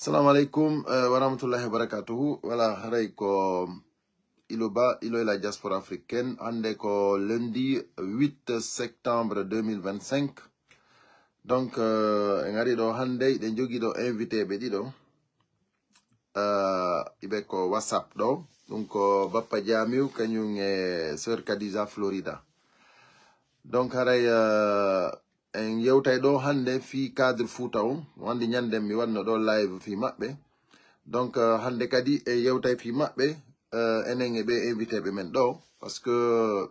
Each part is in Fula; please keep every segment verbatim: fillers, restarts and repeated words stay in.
Assalamu alaikum, eh, wa rahmatullahi wa barakatuhu. Voilà, haray ko Ilo Ba, Ilo et la diaspora africaine. Hande ko lundi huit septembre deux mille vingt-cinq. Donc, euh, en ari ɗo hande, eɗen jogi ɗo invité ɓe ɗiɗo. Euh, iɓe ko WhatsApp ɗo. Ɗum ko Bappa Jamiu, kañum e Sœur Khadija Florida. Donc, haray, euh, en yewtay ɗo hande fii cadre Fouta on. Wandi ñanden mi wanno ɗo live fii maɓɓe. Donc, euh, hande kadi en yewtay fii maɓɓe, euh, enen e ɓe invité ɓe men ɗo. Parce que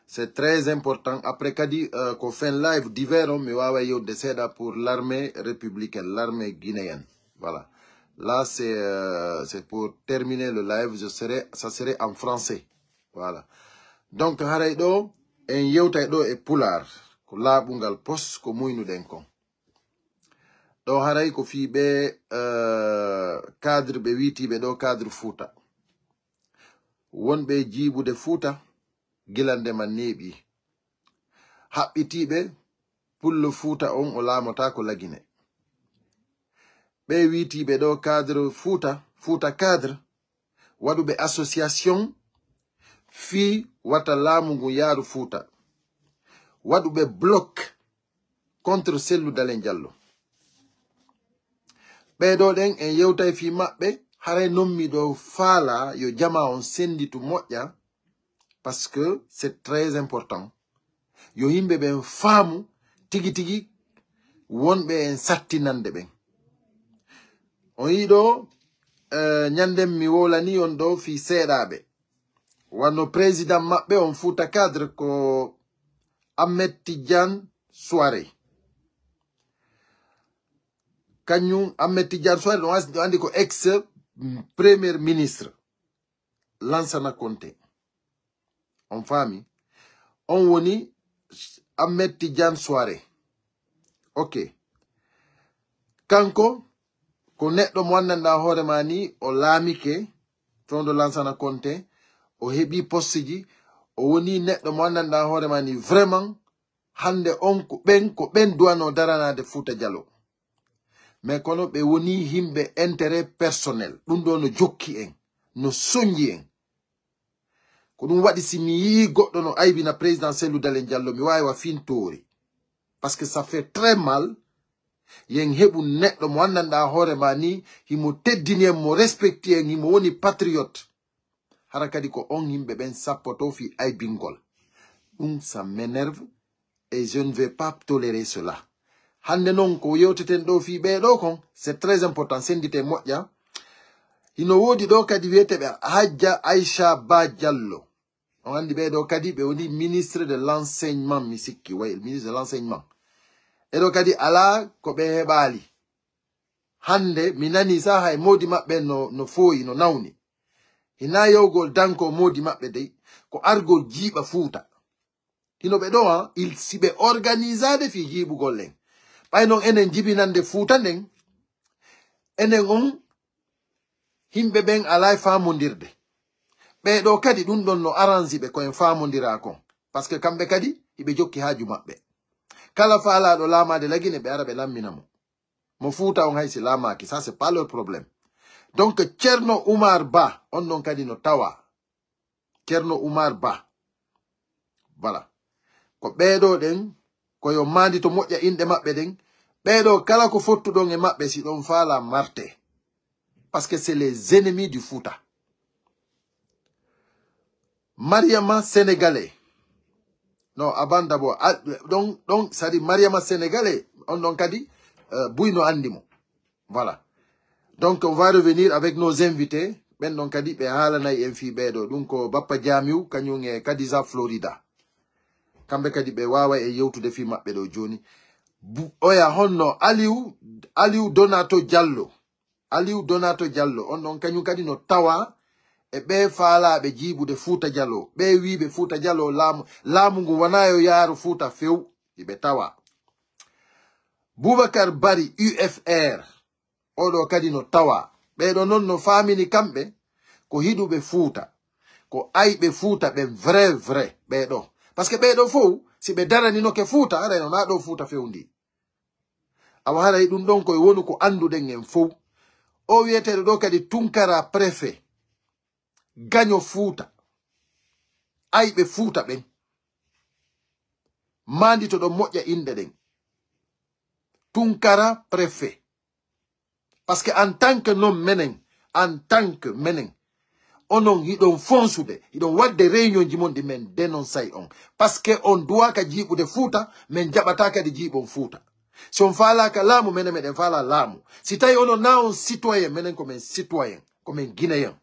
c'est très important. Après kadi, euh, ko fin live divers on, mi wawa yewde seeɗa pour l'armée républicaine, l'armée guinéenne. Voilà. Là, c'est, euh, c'est pour terminer le live. Je serai, ça serait en français. Voilà. Donc, haray ɗo, en yewtay ɗo e Pulaar. Ko laaɓungal pos, ko muynuɗen kon. Ɗo haray ko fii ɓe, euh, cadre ɓe wiitiiɓe ɗo cadre Fouta. Wonɓe jiibude Fouta, gila nde man neeɓi. Haɓɓitiiɓe, pullo Fouta on o laamotaako Lagine. Ɓe wiitiiɓe ɗo cadre Fouta, Fouta cadre, waɗuɓe association fii wata laamu ngun yaaru Fouta. Waɗuɓe bloc contre Cellou Dalein Diallo. Ɓee ɗo ɗen en yewtay fii maɓɓe, haray non miɗo faala yo jama on senditu moƴƴa, parce que c'est très important. Yo yimɓe ɓen faamu tigi tigi wonɓe en sattinande ɓen. On yiɗo, eh, ñanden mi wowlani on ɗo fii seeɗaaɓe. Wano président maɓɓe on Fouta cadre ko Ahmed Tidiane Souare. Kañum Ahmed Tidiane Souare, ɗum as-, ɗum andi ko ex, mm, premier ministre Lansana Conté. On faami? On woni Ahmed Tidiane Souare. Ok. Kanko ko neɗɗo mo anndanɗa hoore ma ni, o laamike fewndo Lansana Conté, o heɓi posteji, o woni neɗɗo mo anndanɗa hoore ma ni vraiment, hande on ko ɓen, ko ɓen duwano daranaade Fouta Diallo. Mais kono ɓe woni yimɓe intérêt personnel. Ɗum ɗo no jokki en, no sonji en. Ko ɗum waɗi si mi yii goɗɗo no aybina président Cellou Dalein Diallo, mi waawi wa fintoori. Parce que ça fait très mal. Yen heɓu neɗɗo mo anndanɗa hoore ma ni, himo teddini en, mo respecti en, himo woni patriote. Hara kadi ko on yimɓe ɓen sappoto fii aybingol. Ɗum, ça m'énerve et je ne vais pas tolérer cela. Hande non ko yewteten ɗo fii ɓee ɗo kon, c'est très important, sendite moƴƴa. Hino woodi ɗo kadi wiyeteeɓe Hajja Aisha Ba Diallo. On andi ɓee ɗo kadi ɓe woni ministre de l'enseignement, mi sikki, way, ministre de l'enseignement. E ɗo kadi alaa ko ɓe heɓaali. Hande mi nani sa hay moodi maɓɓe no, no fooyi, no nawni. Hina yewgol danko moodi maɓɓe dey, ko argol jiiɓa Fuuta. Hino ɓe ɗo, ha, il, si ɓe organisaade fii jiiɓugol en. Ɓay non enen jibinande Fuuta nden, enen on, yimɓe ɓen alaa e faamondirde. Ɓee ɗo kadi ɗum ɗon no aransi ɓe ko en faamondira kon. Parce que kamɓe kadi, hiɓe jokki haaju maɓɓe. Kala faalaaɗo laamaade Lagine, ɓe ara ɓe lammina mo. Mo Fuuta on hay si laamaaki, ça c'est pas leur problème. Donc, Ceerno Umar Ba, on ɗon kadi no tawa. Ceerno Umar Ba. Voilà. Ko ɓee ɗo ɗen, ko yo maandi to moƴƴa inɗe maɓɓe ɗen. Ɓee ɗo kala ko fottuɗon e maɓɓe si ɗon faala marte. Parce que c'est les ennemis du Fuuta. Mariama Sénégalais. Non, avant d'abord, ah, donc, donc, c'est-à-dire Mariama Sénégalais, on ɗon kadi, euh, buy no andi mo. Voilà. Donc, on va revenir avec nos invités. Ɓen ɗon kadi ɓe haalanay en fii ɓee ɗo. Ɗum ko Bappa Jamiu, kañum e Kadisa Florida. Kamɓe kadi ɓe waaway e yewtude fii maɓɓe ɗo jooni. Bu-, oya honno Aliou, Aliou Donato Diallo. Aliou Donato Diallo, on ɗon kañum kadi no tawa e ɓee faalaaɓe jiiɓude Fuuta Jaloo. Ɓee wiiɓe Fuuta Jaloo laamu, laamu ngu wonaa yo yaaru Fuuta few, iɓe tawa. Boubacar Bari U F R, oɗo kadi no tawa. Ɓee ɗo non no faamini kamɓe ko hiɗuɓe Fuuta, ko ayɓe Fuuta ɓen vrai, vrai, ɓee ɗo. Parce que ɓee ɗo fow, si ɓe daraninoke Fuuta, aray no naa ɗo Fuuta fewndi. Awa haray ɗum ɗon ko e wonu ko annduɗen en fow. O wiyeteeɗo ɗo kadi Tunkara préfet. Gaño Fuuta. Ayɓe Fuuta ɓen. Maandi to ɗon moƴƴa inɗe ɗen. Tunkara préfet. Parce que en tant que non menen, en tant que menen, onon hiɗon fonsude, hiɗon waɗde réunion ji mon ɗi men dénoncay on. Parce que on duwaka jiiɓude Fuuta, men jaɓata kadi jiiɓon Fuuta. Si on faalaaka laamu, menen meɗen faala laamu. Si tawi onon na on citoyen, menen ko men citoyen, ko men guinéen.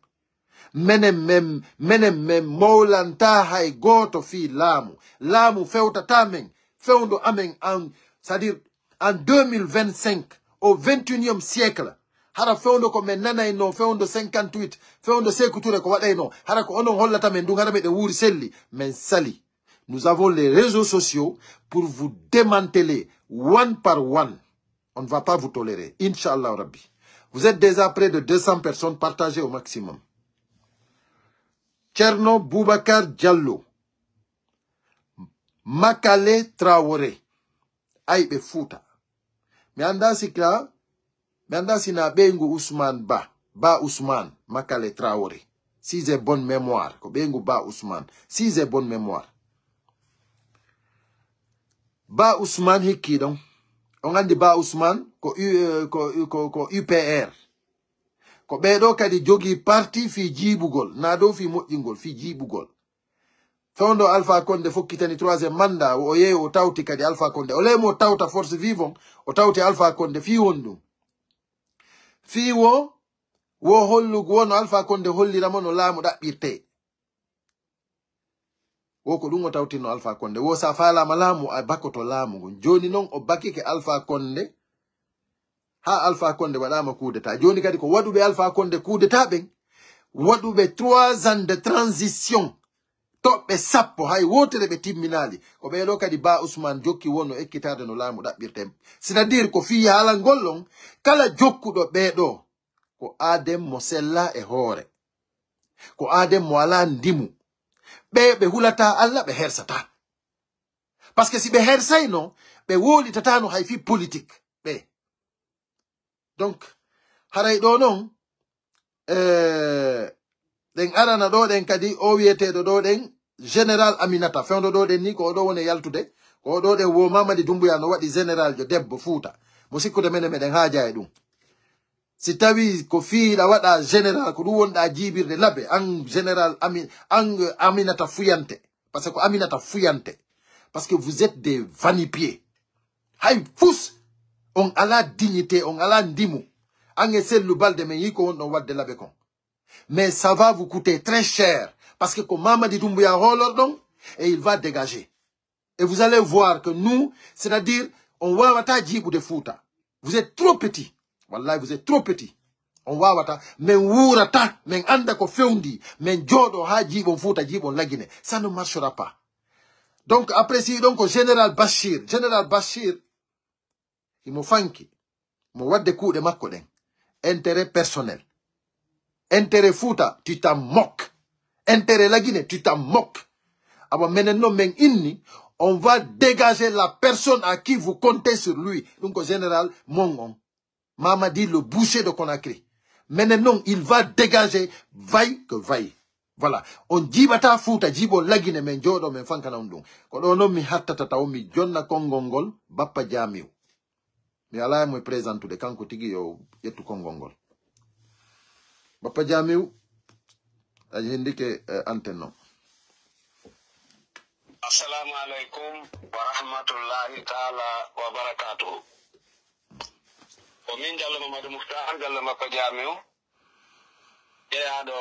Menen men, menen men mawlanta hay gooto fii laamu. Laamu fewtata men, fewndo amen en, c'est-à-dire en deux mille vingt-cinq, au vingt et unième siècle. Hara fewndo ko men nanayno, fewndo cinquante-huit, fewndo Sékou Touré ko waɗayno. Hara ko onon hollata men ɗum, hara meɗen wuuri selli, men sali. Nous avons les réseaux sociaux pour vous démanteler one par one. On ne va pas vous tolérer. Inch'Allah Rabbi. Vous êtes déjà près de deux cents personnes. Partagez au maximum. Thierno Boubacar Diallo. Makale Traoré. Ayɓe Fuuta. Mi anndaa si ka, mi anndaa si na ɓeyngu Ousmane Ba, Ba Ousmane, Makale Traoré. Si j'ai bonne mémoire, ko ɓeyngu Ba Ousmane. Si j'ai bonne mémoire. Ba Ousmane hikki ɗon. On anndi Ba Ousmane ko U-, eh, ko, ko, ko U P R. Ko ɓee ɗoo kadi jogii parti fii jiiɓugol, na dow fii moƴƴingol, fii jiiɓugol. Fewndo Alpha Condé fokkitani troisième mandat, o yehi o tawti kadi Alpha Condé. O lemo tawta force vive on, o tawti Alpha Condé fii honɗum? Fii wo, wo hollugo wo no Alpha Condé hollira mo no laamu ɗaɓɓirtee. Wo ko ɗum o tawtinno Alpha Condé. Wo sa faalaama laamu, a bakoto laamu ngun. Jooni non o bakike Alpha Condé. Haa Alpha Condé waɗaama coup d'État. Jooni kadi ko waɗuɓe Alpha Condé coup d'État ɓen, waɗuɓe trois ans de transition, toɓɓe sappo, hay wootere ɓe timminaali. Ko ɓee ɗoo kadi Ba Ousmane jokki wo no ekkitaade no laamu ɗaɓɓirtee. C'est-à-dire ko fii haalangol on, kala jokkuɗo ɓee ɗoo, ko aaden mo sella e hoore. Ko aaden mo alaa ndimu. Ɓee ɓe hulataa Alla, ɓe hersataa. Parce que si ɓe hersayno, ɓe wowlitataano hay fii politique. Ɓe. Donc, haray ɗoo non, eh, ɗen arana ɗoo ɗen kadi, o wiyeteeɗo ɗoo ɗen, Général Aminata, fewndo ɗoo ɗen ni, ko o ɗoo woni e yaltude, ko o ɗoo ɗen wo Mamadi Doumbouya no waɗi général jo debbo Fuuta. Mo sikkude menen meɗen haaja e ɗum. Si tawi ko fii hiɗa waɗa général, ko ɗum wonɗa jiiɓirde labe, an général Ami-, an, eh, Aminata Fuyante. Parce que ko Aminata Fuyante. Parce que vous êtes des vanipiers. Hay fus, on alaa dignité, on alaa ndimu. An e Sellu Balde men yi ko wonɗon waɗde labe kon. Mais ça va vous coûter très cher. Parce que ko Mamadi Doumbouya hoolorɗon, et il va dégager. Et vous allez voir que nous, c'est-à-dire, on wawata jiiɓude Fuuta. Vous êtes trop petit. Wallahi, vous êtes trop petit. On wawata, men wuurata, men annda ko fewndi, men jooɗo haa jiiɓon Fuuta, jiiɓon Lagine. Ça ne marchera pas. Donc, après, si ɗon ko Général Bachir, Général Bachir, himo fanki, mo waɗde kuuɗe makko ɗen. Intérêt personnel. Intérêt Fuuta, tu t'en moques. Intérêt Lagine, tu t'en moques. Awa menen non men inni, on va dégager la personne à qui vous comptez sur lui. Ɗum ko général mon on. Mamadi le boucher de Conakry. Menen non, il va dégager, vaille que vaille. Voilà. On jiiɓata Fuuta, jiiɓon Lagine, men jooɗo, men fankana on ɗum. Ko ɗo non mi hattata taw mi jonna konngol ngol, Bappa Jamiu. Mi alaa e mo e présentude, kanko tigi yo ƴettu konngol ngol. Bappa Jamiu, a hendike, eh, antenne o. Assalamu alaikum wa rahmatullahi ta'ala wa barakatuhu. Ko min Jallo Mamadou Mouhtar, Jallo Makko Jamiu, jeyaaɗo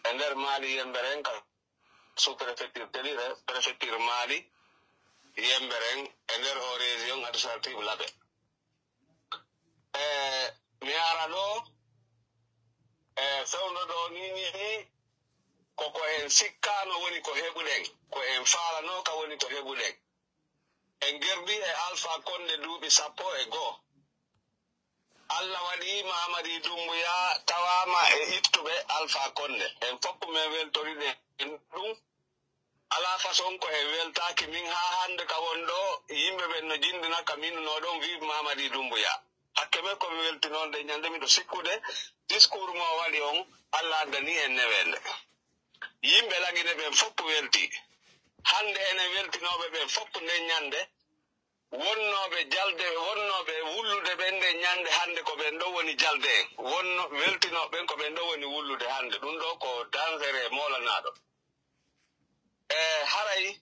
e nder Mali Yemberen ka sous-préfecture Telire, préfecture Mali Yemberen e nder o région administrative Labe. E mi ara ɗo, e fewndo ɗo ni, ni, ni, ko ko en sikkaano woni ko heɓuɗen, ko en faalano ka woni ko heɓuɗen. En gerdi e Alpha Condé duuɓi sappo e goo. Allah waɗi Mamadi Doumbouya tawaama e ittuɓe Alpha Condé. En fof men weltoriɗen ɗum. Alaa façon ko en weltaaki min haa hannde ka won ɗo, yimɓe ɓen no jindina ka min no ɗon vive Mamadi Doumbouya. Hakke men ko mi weltino nde ñande, miɗo sikkude discours mo o waɗi on, Allah addani en neweende. Yimɓe Lagine ɓen fof welti. Hannde enen weltinooɓe ɓen fof nde ñande, wonnooɓe jalde, wonnooɓe wullude ɓen nde ñande hannde ko ɓen ɗo woni jalde en. Wonno, weltinooɓe ɓen ko ɓen ɗo woni wullude hannde. Ɗum ɗo ko dangereux moolanaaɗo. E haray,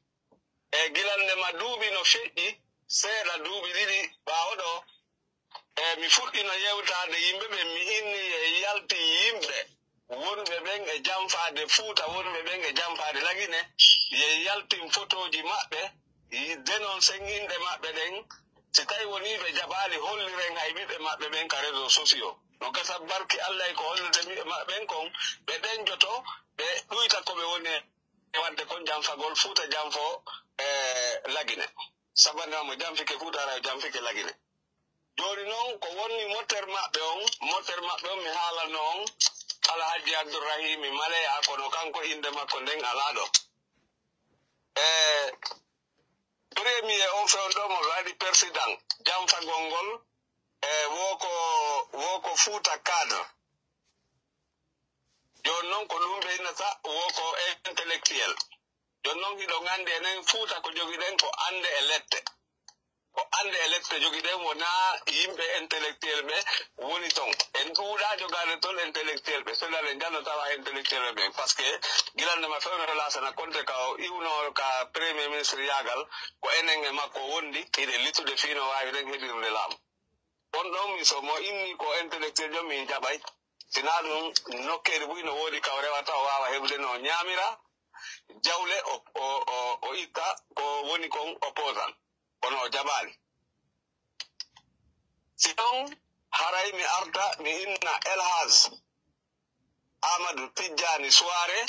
e gilannde ma duuɓi no feƴƴi, seeɗa duuɓi ɗiɗi ɓaawo ɗo, e mi fuɗɗino yewtaade yimɓe ɓen, mi inni ye yalti yimɓe wonɓe ɓen e janfaade Fuuta, wonɓe ɓen e janfaade Lagine, ye yaltin fotooji maɓɓe, yi-, denon sen inɗe maɓɓe ɗen. Si tawi wonii ɓe jaɓaali, holliren hay ɓiɓɓe maɓɓe ɓen ka réseaux sociaux. No gasa barki Allah e ko hollirte ɓiɓɓe maɓɓe ɓen kon, ɓe ɗenjoto, ɓe ɗuyta ko ɓe woni e waɗde kon, janfagol Fuuta janfo, e, Lagine. Sabanaa mo janfike Fuuta, hara o janfike Lagine. Jooni noon, ko wonni moteur maɓɓe on, moteur maɓɓe on, mi haalanno on, Alhaji Abdourahimi Maleya, kono kanko innde makko nden alaa ɗo. E, premier on fewndo mo ɓe waɗi président, janfagol ngol, e, wo ko, wo ko Fuuta cadre. Jooni noon, ko ɗum ɓe innata wo ko intellectuel. Jooni noon, hiɗon anndi enen Fuuta ko jogiɗen ko annde e lette. Ko annde e lette jogiɗen, wonaa yimɓe intellectuel ɓe woni ton. En ɗuuɗaa jogaade toon intellectuel ɓe. So dalen janno tawa intellectuel ɓe ɓen. Parce que gilannde ma fewndo Laasana Konte ka o iwno ka premier ministre yaagal, ko enen e makko wondi, hiɗen litude fii no waawiren heɓirde laamu. On ɗon mi so mo inni ko intellectuel jo, min jaɓay. Sinaa ɗum, nokkeeli buy no woodi ka o rewata, o waawa heɓude no o ñaamira jawle, o, o, o, o itta ko woni kon opposant. Kono o jaɓaali. Si ɗon, haray mi arta, mi inna El Hadj Amadou Tijjani Suwaare,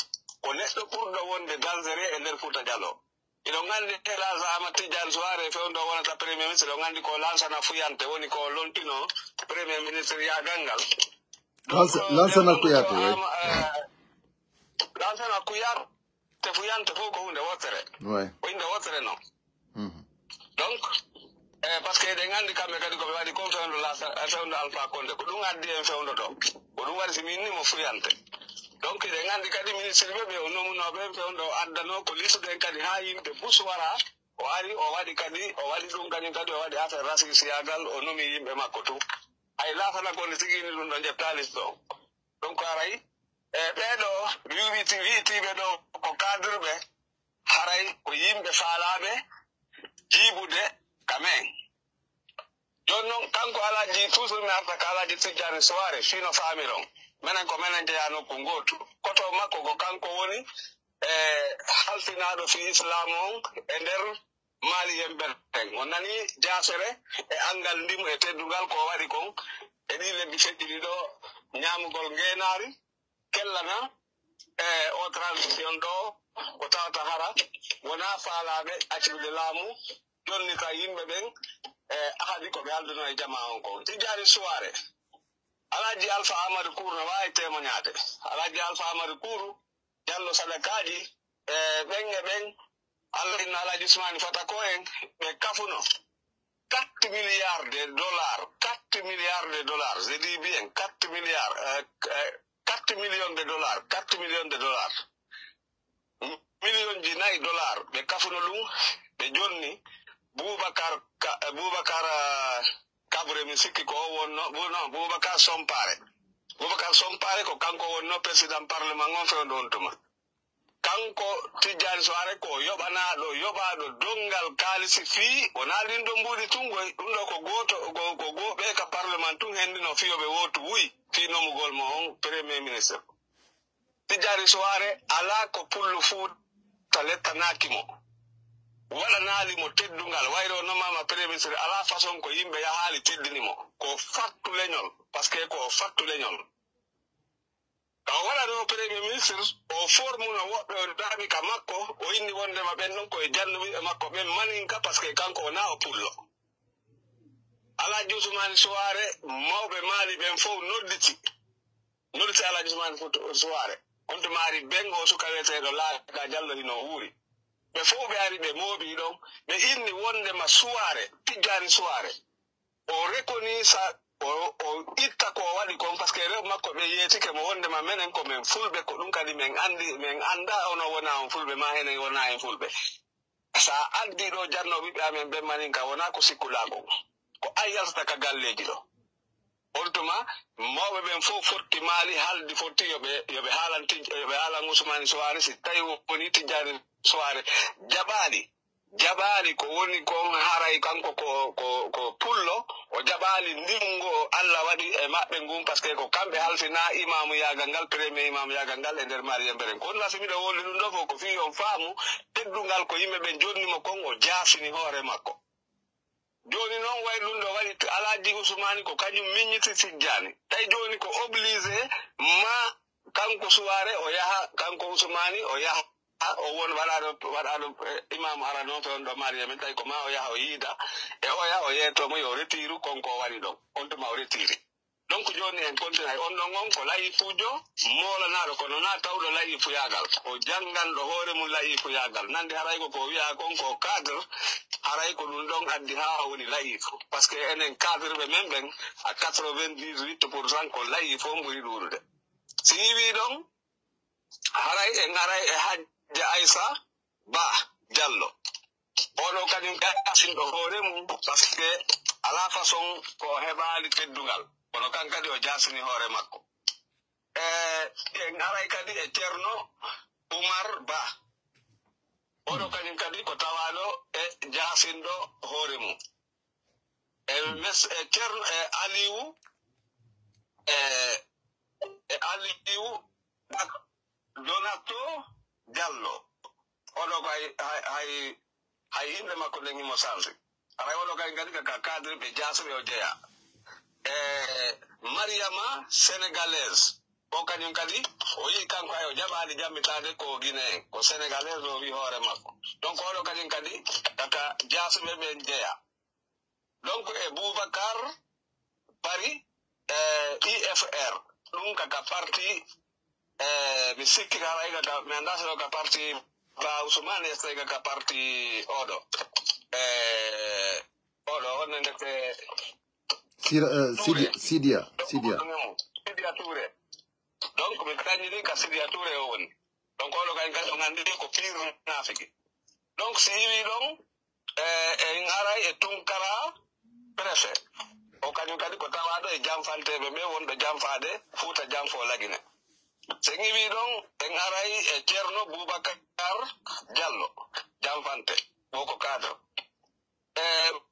ko neɗɗo ɓurɗo wonde dangereux e nder Fuuta Jaloo. Hiɗon anndi El Hadj Amadou Tijjani Suwaare, fewndo wonata premier ministre, hiɗon anndi ko Lansana Fuyante woni ko lontino premier ministre yaagal ngal. Lansa-, Donc, Lansana Kuyate, oui. Ama-, eh, Lansana Kuyate, Fuyante fof ko huunde wottere. Oui. Ko innde wottere non. Mhm. Donc, eh, parce que eɗen anndi kamɓe kadi ko ɓe waɗi kon fewndo Lasa-, eh, fewndo Alpha Condé, ko ɗum addi en fewndo ɗo. Ko ɗum waɗi si min ni mo Fuyante. Donc, eɗen anndi kadi ministre ɓe, ɓe o nomunoo ɓe fewndo o addanoo ko litude en kadi haa yimɓe bus wara. O ari, o waɗi kadi, o waɗi ɗum kañum kadi, o waɗi affaire raciste yaagal, o nomi yimɓe makko tun. Hay Laasana Konde tigi ni ɗum ɗo ƴetta liste o. Donc, haray, e ɓee ɗo wi'iti-, wi'itiiɓe ɗo ko cadre ɓe, haray ko yimɓe faalaaɓe jiibude ka men. Jooni noon, kanko Alhaji, toujours mi arta ka Alhaji Tijjani Suwaare, fii no faamiron. Menen ko menen jeyaa nokku ngootu. Koto makko ko kanko woni, e, halfinaaɗo fii Islaam on e nder Maali yemɓe ɓen. On nanii jaasere e anngal ndimu e teddungal ko o waɗi kon e ɗii lebbi feƴƴiɗi ɗo, ñaamugol ngeenaari, kellana, e, o transition ɗo, ko tawata hara wonaa faalaaɓe accirde laamu, jonnita yimɓe ɓen, e, ahadi ko ɓe alduno e jamaa on kon. Tijjaani Suwaare, Alhaji Alfa Amadou Kour no waawi témoignaade. Alhaji Alfa Amadou Kour, Jallo Sadakaaji, e, ɓen e ɓen, Allah inna Alhaji Usmani Fata ko en, ɓe kafuno quatre milliards de dollars, quatre milliards de dollars, je dis bien quatre milliards, euh, euh, quatre millions de dollars, quatre millions de dollars. Million ji nayi dollars, ɓe kafuno ɗum, ɓe jonni Boubacar Ka-, Boubacar, euh, Kabre, mi sikki ko o wonno, Bu-, non, Boubacar Sompare. Boubacar Sompare ko kanko wonno président parlement on fewndo on tuma. Kanko Tijjani Suwaare ko yoɓanaaɗo, yoɓaaɗo donngal kaalisi fii, wonaa ɗin ɗo mbuuɗi tun goy, ɗum ɗo ko gooto, ko, ko goo-, ɓe ka parlement tun hendino fii yo ɓe wootu wuy fii nomugol mo on premier ministre. Tijjani Suwaare alaa ko pullo Fuuta lettanaaki mo. Waɗanaali mo teddungal, wayro o nomaama premier ministre, alaa façon ko yimɓe yahaali teddini mo. Ko fattu leñol, parce que ko o fattu leñol. Ka o waɗanoo premier ministre, o formuno woɓɓe, o daami ka makko, o inni wondema ɓen ɗon ko e jannuɓe e makko ɓen maninka, parce que kanko wonaa o pullo. Alhaji Usmani Suwaare, mawɓe Maali ɓen fof nodditi. Nodditi Alhaji Usmani Fut-, Suwaare. On tuma ari ben o suka wiyeteeɗo Laaga Jallo hino wuuri. Ɓe fof ɓe ari ɓe mooɓi ɗon. Ɓe inni wondema Suwaare, Tijjaani Suwaare. O reconnaît sa o, o itta ko o waɗi kon, parce que rewɓe makko ɓe yeetike mo wondema menen ko men fulɓe, ko ɗum kadi men anndi, men annda ono wona on fulɓe, ma henen wona en fulɓe. So a addii ɗo jannoo ɓiɓɓe amen ɓen manin ka, wonaa ko sikkuɗaa kon. Ko an yaltata ka galleeji ɗo. On tuma, mawɓe ɓen fof fotti maali, haldi fotti yo ɓe, yo ɓe haalan tij-, yo ɓe haalan Usmaani Suwaare, si tawi woni Tijjaani Suwaare jaɓaali. Jaɓaali ko woni kon, haray kanko ko, ko, ko pullo, o jaɓaali ndimngu o Alla waɗi e maɓɓe ngun, parce que ko kamɓe halfinaa imaamuyaagal ngal, premier imaamuyaagal ngal e nder Mariyambere. Kono wasi miɗo wolwi ɗum ɗo fof ko fii on faamu teddungal ko yimɓe ɓen jonni mo kon, o jaasini hoore makko. Jooni noon, way ɗum ɗo waɗi Alaaji Usmaani ko kañum miññiti Tijjaani. Tawi jooni ko obligé ma kanko Suwaare o yaha, kanko Usmaani o yaha, o won waɗaaɗo, waɗaaɗo, eh, imaamu arano to on ɗo Mariya men, tawi ko ma o yaha o yiida e oya, o yeeto mo yo retiru kon ko o waɗi ɗon. On tuma o retiri. Donc jooni en continue on ɗon on ko layifuujo moolanaaɗo, kono na tawɗo layifuyaagal. O jannganɗo hoore mum layifuyaagal. Nandi haray ko ko wi'a kon ko cadre, haray ko ɗum ɗon addi haa o woni layifu. Parce que enen cadre ɓe men ɓen, à quatre-vingt-dix-huit pour cent ko layifu on ɓuri ɗuuɗude. Si yiwi ɗon, haray en aray e Hajja Aysa Ba Jallo. Oɗo kañum jasinɗo hoore mum, parce que alaa façon ko o heɓaali teddungal. Kono kan kadi o jasini hoore makko. E, en aray kadi e Ceerno Umar Ba. Oɗo kañum kadi ko tawaaɗo e jasinɗo hoore mum. E mes-, e Ceerno, e Aliwu, e, e Aliwu Dak-, Donato Jallo. Oɗo ko hay, hay, hay, hay innde makko nden himo sansi. Aray oɗo kay kadi ka, ka cadre ɓe jaasuɓe o jeyaa. E Mariama Sénégalaise. O kañum kadi, o yii kanko ay o jaɓaali jammitaade ko Guinéen, ko Sénégalaise o wii hoore makko. Donc oɗo kañum kadi, ka, ka jaasuɓe ɓen jeyaa. Donc e Boubacar Bari, e I F R, ɗum ka, ka parti, e mi sikki ka, ay ka, ka, mi anndaa si ɗo ka parti Ba Ousmane, est-ce que ka, ka parti oɗo? E oɗo, on ne ndeke Sira, eh, Sidia, Sidia, Sidia. Sidia Touré. Donc mi kañiri ka Sidia Touré o woni. Donc oɗo kañ kañ on anndi ko pire naafiki. Donc si iwi ɗon, e, en aray e Tunkara Préfet. O kañum kadi ko tawaaɗo e janfanteeɓe ɓe wonɓe janfaade Fuuta Janfo Lagine. So en iwi ɗon, en aray e Ceerno Boubacar Diallo, janfante, o ko cadre. E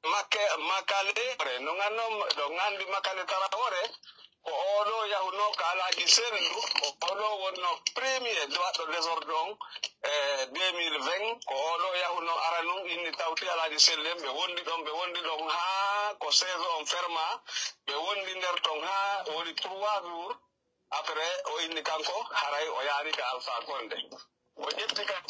Makke-, Makale, no nganno, ɗo nganndi Makale Tarawore, ko oɗo yahunoo ka Alaaji Sellu, ko oɗo wonno premier waɗɗo désordre on, e deux mille vingt, ko oɗo yahunoo aranun, inni tawti Alaaji Sellu en, ɓe wondi ɗon, ɓe wondi ɗon haa ko saison on ferma, ɓe wondi nder ton haa woni trois jours, après o inni kanko, haray o yaari ka Alpha Condé. O ƴetti ka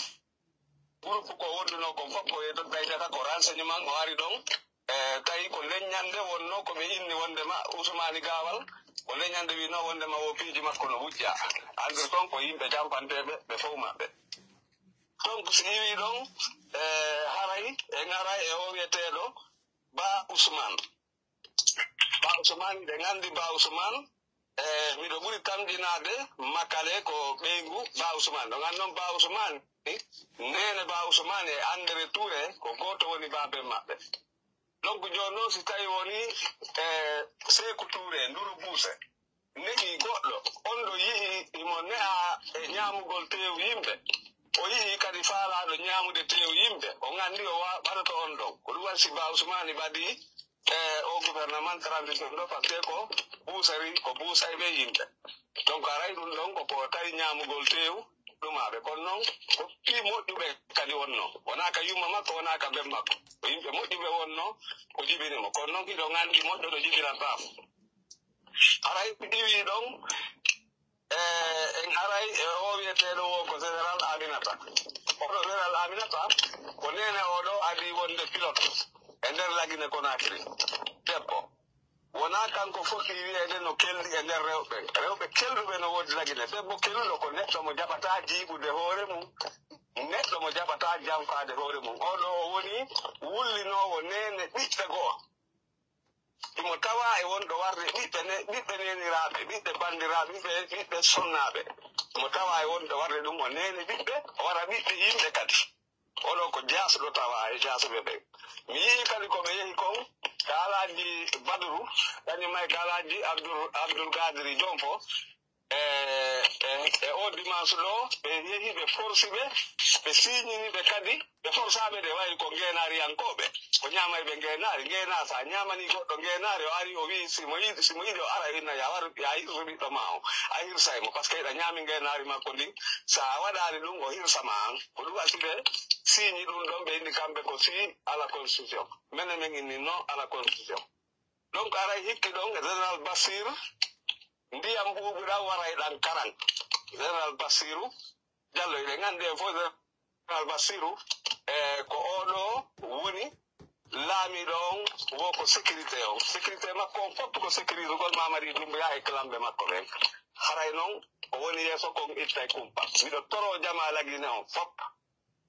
groupe ko wondunoo kon fof, ko e ɗon ɓeydata ko renseignement o ari ɗon. E, tawi ko leññande wonnoo ko ɓe inni wondema Usmaani Gaawal, ko leññande winoo wondema o piiji makko no wujja. Andir kon ko yimɓe jampanteeɓe, ɓe fof maɓɓe. Donc si iwi ɗon, e, haray, en aray e o wiyeteeɗo Ba Usmaan. Ba Usmaan, ɓe nganndi Ba Usmaan, e, miɗo ɓuri tamƴinaade Makale ko ɓeyngu Ba Usmaan. Ɗo nganndi noon Ba Usmaan, neene Ba Usmaan e André Touré ko gooto woni baaben maɓɓe. Donc jooni noon si tawi woni, e, Seeku Touré, Nduru Buuse, ne'i goɗɗo, on ɗo yi'i imo ne'a e ñaamugol teewu yimɓe. O yi'i kadi faalaaɗo ñaamude teewu yimɓe. O nganndi o wa-, waɗoto on ɗon. Ko ɗum waɗi si Ba Usmaani ɓadii, e, o gouvernement transition ɗo, parce que ko buusari, ko buusayɓe yimɓe. Donc aray ɗum ɗon ko, ko tawi ñaamugol teewu ɗumaaɓe. Kono noon, ko fii moƴƴuɓe kadi wonnoo. Wonaa ka yumma makko, wonaa ka ben makko. Ko yimɓe moƴƴuɓe wonnoo, ko jibini mo. Kono noon, hiɗo nganndi moƴƴo ɗo jibinantaa mo. Aray iwi ɗon, e, en aray e o wiyeteeɗo wo ko Général Aminata. Oɗo Général Aminata, ko neene oɗo adii wonde pilote e nder Lagine Conakry. Debbo. Wonaa kanko foti wiyeede no kelɗi e nder rewɓe. Rewɓe kelɗuɓe no woodi Lagine. Debbo kelɗo ko neɗɗo mo jaɓataa jiiɓude hoore mum, neɗɗo mo jaɓataa janfaade hoore mum. Oɗo o woni wullinoowo neene ɓiɓɓe go'o. Imo tawa e wonɗo warde ɓiɓɓe ne-, ɓiɓɓe neeniraaɓe, ɓiɓɓe banndiraaɓe, ɓiɓɓe, ɓiɓɓe sonnaaɓe. Imo tawa e wonɗo warde ɗum o neene ɓiɓɓe, o wara ɓiɓɓe yimɓe kadi. Oɗo ko jaasɗo tawa e jaasɓe ɓen. Mi yii kadi ko ɓe yehi kon, ka Alaaji Badru, kañum e ka Alaaji Abdul, Abdul Kadiri Jonfo, e, e, e o dimanche ɗo, ɓe yehi ɓe forsi ɓe, ɓe siñini ɓe kadi, ɓe forsaɓe de wayi ko ngeenaariyankooɓe, ko ñaamay ɓe ngeenaari, ngeenaa sa ñaamani goɗɗo ngeenaari, o ari o wi si mo yiɗi, si mo yiɗi o ara o inna ya waru, ya hirsu ɓiɗɗo ma o, a hirsay mo, parce que hiɗa ñaami ngeenaari makko ndin, sa waɗaali ɗum o hirsa ma an, ko ɗum assude siñi ɗum ɗon ɓe inni kamɓe ko si à la constitution, mene men inni non à la constitution. Donc aray hikki ɗon e Général Bassir, ndiyam ɓuuɓuɗam waray ɗan karan. Général Bassirou Diallo, eɗen anndi en fof Général Bassirou, e ko oɗo woni laamiɗo on, wo ko sécurité on. Sécurité makko on fof ko sécurisugol Mamadi Doumbouya e clanɓe makko ɓen. Haray non o woni yeeso kon ittay kumpa. Miɗo toro jama lagine on fof.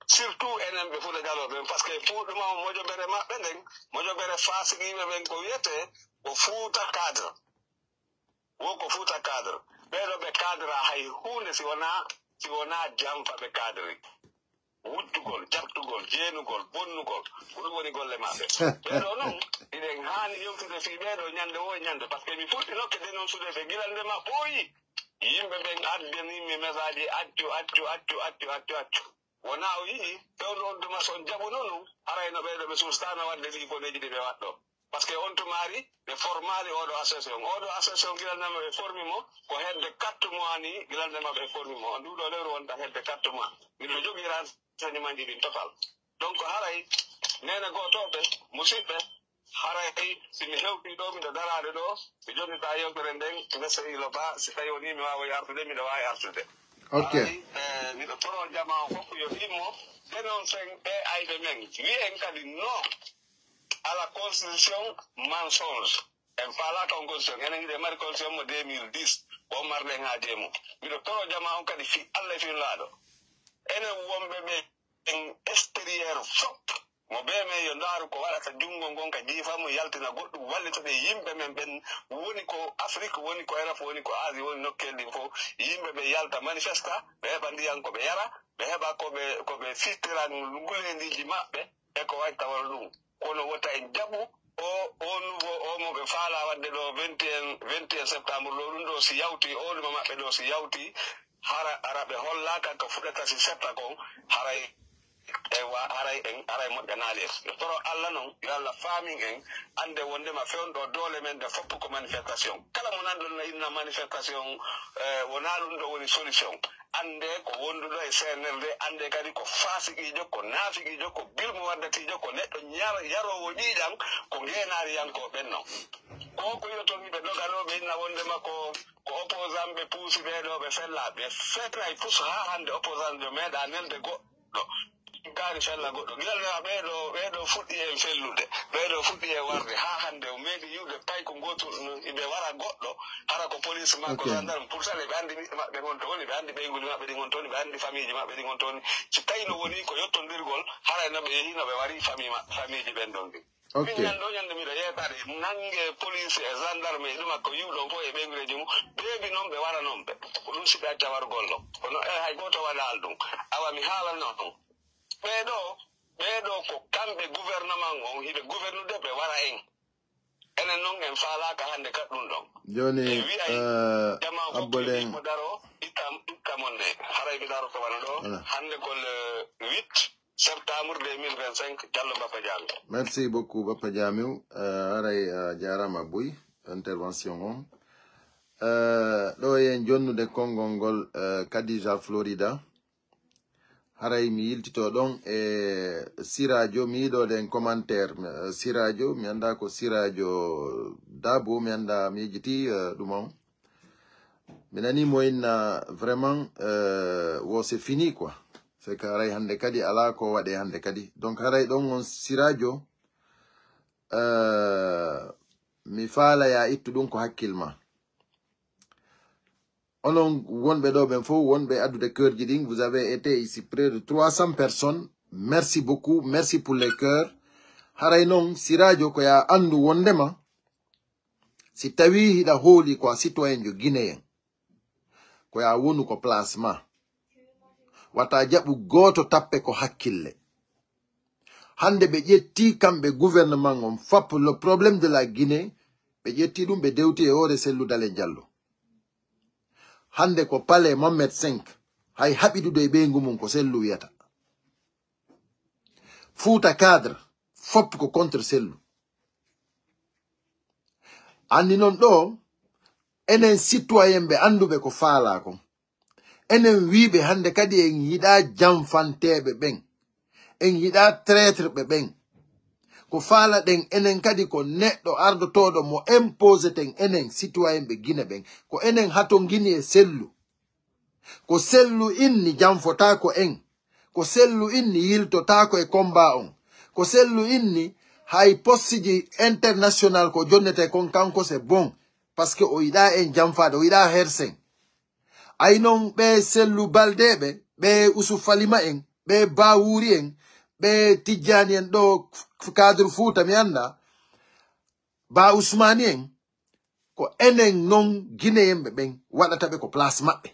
Surtout enen ɓe Fuuta Jaloo ɓen, parce que fuuɗuma on mojobere maɓɓe nden, mojobere faasiqiiɓe ɓen ko wiyete ko Fuuta cadre. Wo ko Fuuta cadre. Ɓeeɗo ɓe cadre hay huunde si wonaa, si wonaa jamfa ɓe cadre. Wuttugol, jaɓtugol, jeenugol, bonnugol, ko ɗum woni golle maɓɓe. Ɓeeɗo non, hiɗen haani yewtude fii ɓeeɗo ñande wo e ñande, parce que mi fuɗɗinoke dénoncude ɓe gila nde ma ɓooyi. Yimɓe ɓen addani mi message accu, accu, accu, accu, accu, accu. Wonaa o yiɗi fewndo on tuma so on jaɓuno ɗum, haray no ɓeeɗo ɓe suustano waɗde ɗii koneeji ɗi ɓe waɗɗo. Parce que on tumaari ɓe formaali oɗo association. Oɗo association gila nama ɓe formi mo ko hedde quatre mois ni gila nama ɓe formi mo. On nduɗo lewru wonta hedde quatre mois. Miɗo jogii renseignement ji ɗin total. Donc haray neene gootooɓe, musidɓe, haray si mi hewtii ɗo, miɗo daraade ɗo, mi jonnita yewtere nden, mi esa ilo ba, si tawi woni mi waawoy artude, miɗo waawi artude. Ok. Haray, eh, miɗo toro jama o fof yo ɗimmo, dénoncer ɓe ayɓe men. Wi'en kadi non à la constitution mensonge. En faalaaka on constitution, enen hiɗen mari constitution mo deux mille dix, ko on marɗen haaje mum. Miɗo toro jama on kadi fii Allah e fii Nulaaɗo. Enen wonɓe ɓe en extérieur fof, mo bee men yo ndaaru ko waɗata junngo ngon ka jiifa mum, yaltina goɗɗum, wallitoɗen yimɓe men ɓen woni ko Afrique, woni ko Europe, woni ko Asie, woni nokkeeli ɗin fof. Yimɓe ɓe yalta manifesta, ɓe heɓa ndiyan ko ɓe yara, ɓe heɓa ko ɓe, ko ɓe fittira nguleendiiji maɓɓe, e ko wayi tawal ɗum. Kono wota en jaɓu o, o nouveau o mo ɓe faala waɗde ɗo vingt et un, vingt et un septembre ɗo, ɗum ɗo si yawti, o ɗuma maɓɓe ɗo si yawti, hara, hara ɓe hollaaka ka fuɗata si setta kon, haray, e wa, haray en, haray moƴƴanaali en. Yo toro Allah non, yo Allah faamin en, annde wondema fewndo doole men nde fof ko manifestation. Kala mo nanɗon no inna manifestation, eh, wonaa ɗum ɗo woni solution. Annde ko wonduɗo e C N R D, annde kadi ko faasiqiijo, ko naafiqiijo, ko bilmo waddatiijo, ko neɗɗo ñar-, yaroowo ƴiiƴan, ko ngeenaariyankoo ɓen non. Ko ko yo toon ɓe doganoo, ɓe inna wondema ko, ko opposant ɓe puusi ɓee ɗoo, ɓe fellaa. Ɓe fetnay pus haa hannde opposant jo meeɗaa nelde goɗɗo. Kaari fella goɗɗo. Gila ndewa ɓee ɗoo, ɓee ɗoo fuɗɗi en fellude, ɓee ɗoo fuɗɗi e warde. Haa hannde o meeɗi yi'ude payko ngootu, no iɓe wara goɗɗo, hara ko police maa ko Ok. Gendarme. Pourtant eɓe anndi ɓiɓɓe maɓɓe ngon to woni, ɓe anndi ɓeynguuli maɓɓe ɗi ngon to woni, ɓe anndi famiiji maɓɓe ɗi ngon to woni. Si tawi no woni ko yottondirgol, haray no ɓe yehi no ɓe wari fami ma-, famiiji ɓen ɗon ɗin. Ok. Min nan ɗo ñande miɗo yeetaade, nannge police e gendarme e ɗuma ko yi'uɗon fof e ɓeynguureeji mum, beebi noon ɓe wara noon ɓe. Ko ɗum si ɓe acca warugol ɗon. Kono, eh, hay gooto waɗaali ɗum. Awa mi haalanno ɗum. Ɓee ɗoo, ɓee ɗoo ko kamɓe gouvernement on, hiɓe gouvernude ɓe wara en. Enen noon en faalaaka hannde ka ɗum ɗon. Jooni, En wi'ay eh, jamaa fof Abbo yo Len. Mo daro, itta, itta mon ne. Haray mi daro ko wano ɗo. Voilà. Hannde ko le huit septembre deux mille vingt-cinq, Diallo Bappa Diamé. Merci beaucoup, Bappa Diamé. Eh, haray, eh, jaaraama buy intervention on. Eh, ɗo en jonnude konngol ngol, eh, Khadija Florida. Haray mi yiltito ɗon e Sirajo, mi yiɗoɗen commentaire, eh, Sirajo, mi annda ko Sirajo Dabo, mi annda, mi yejjiti, eh, ɗum on. Mi nani mo inna vraiment, eh, wo c'est fini quoi. C'est que haray hannde kadi alaa ko waɗe hannde kadi. Donc haray ɗon on Sirajo, eh, mi faala ya ittu ɗum ko hakkil ma. Onon wonɓe ɗo ɓen fof, wonɓe addude keurji ɗin, vous avez été ici près de trois cents personnes. Merci beaucoup, merci pour les cœurs. Haray noon, Sirajo, ko ya anndu wondema Si tawii hiɗa hooli ko a citoyenjo guinéen, ko ya wonu ko place ma. Wata jaɓu gooto tappe ko hakkille. Hannde ɓe ƴetti kamɓe gouvernement on fap le problème de la Guinée, ɓe ƴetti ɗum ɓe dewti e hoore Cellou Dalein Diallo. Hannde ko palais Mohamed cinq, hay haɓidude e ɓeyngu mum ko Cellou wiyata. Fouta cadre, fop ko contre Cellou. Anndi noon ɗo, enen citoyen ɓe annduɓe ko faalaa kon. Enen wiiɓe hannde kadi en yiɗaa janfanteeɓe ɓen. En yiɗaa traitre ɓe ɓen. Ko faalaɗen enen kadi ko neɗɗo ardotooɗo mo imposeten enen citoyen ɓe Gine ɓen. Ko enen hatongini e Cellou. Ko Cellou inni janfotaako en. Ko Cellou inni yiltotaako e combat on. Ko Cellou inni hay postiji international ko jonnete kon kanko c'est bon. Parce que o yiɗaa en janfaade, o yiɗaa hersen. Ay noon ɓe Cellou Baldé ɓe, ɓe Ousou Falima en, ɓe Bawuri en, ɓe Tijjani en ɗo cadre Fouta mi annda, Ba Ousmane en, ko enen noon Guinéen ɓe ɓen waɗata ɓe ko place maɓɓe.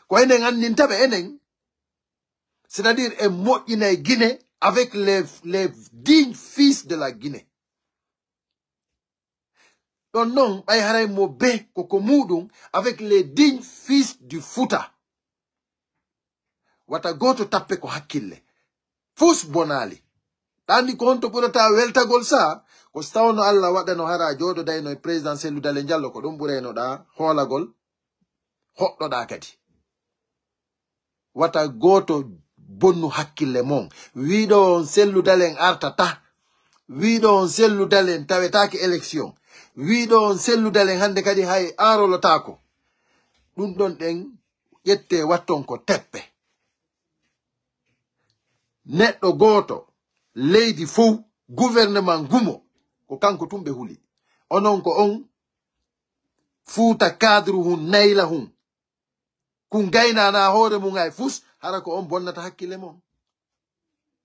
Ko enen anndinta ɓe enen, c'est-à-dire en moƴƴinay Guinée avec les, les dignes fils de la Guinée. Ɗon noon ɓay haray mo be ko ko muuɗum avec les dignes fils du Fouta. Wata gooto tappe ko hakkille. Fus bonaali. Ɗa anndi ko honto ɓurata weltagol sa? Ko si tawno Allah waɗano hara jooɗodayno e président Cellou Dalein Diallo, ko ɗum ɓuraynoɗa hoolagol, hoɗɗoɗa kadi. Wata gooto bonnu hakkille mon. Wiiɗo on Cellou Dalein artata. Wiiɗo on Cellou Dalein tawetaake élection. Wiiɗo on Cellou Dalein hannde kadi hay enrôlataako. Ɗum ɗon ɗen ƴette watton ko teppe. Neɗɗo gooto, leydi fow, gouvernement ngumo, ko kanko tun ɓe huli. Onon ko on Fuuta cadre hun, nayla hun. Kun gaynana hoore mun hay fus, hara ko on bonnata hakkille mon.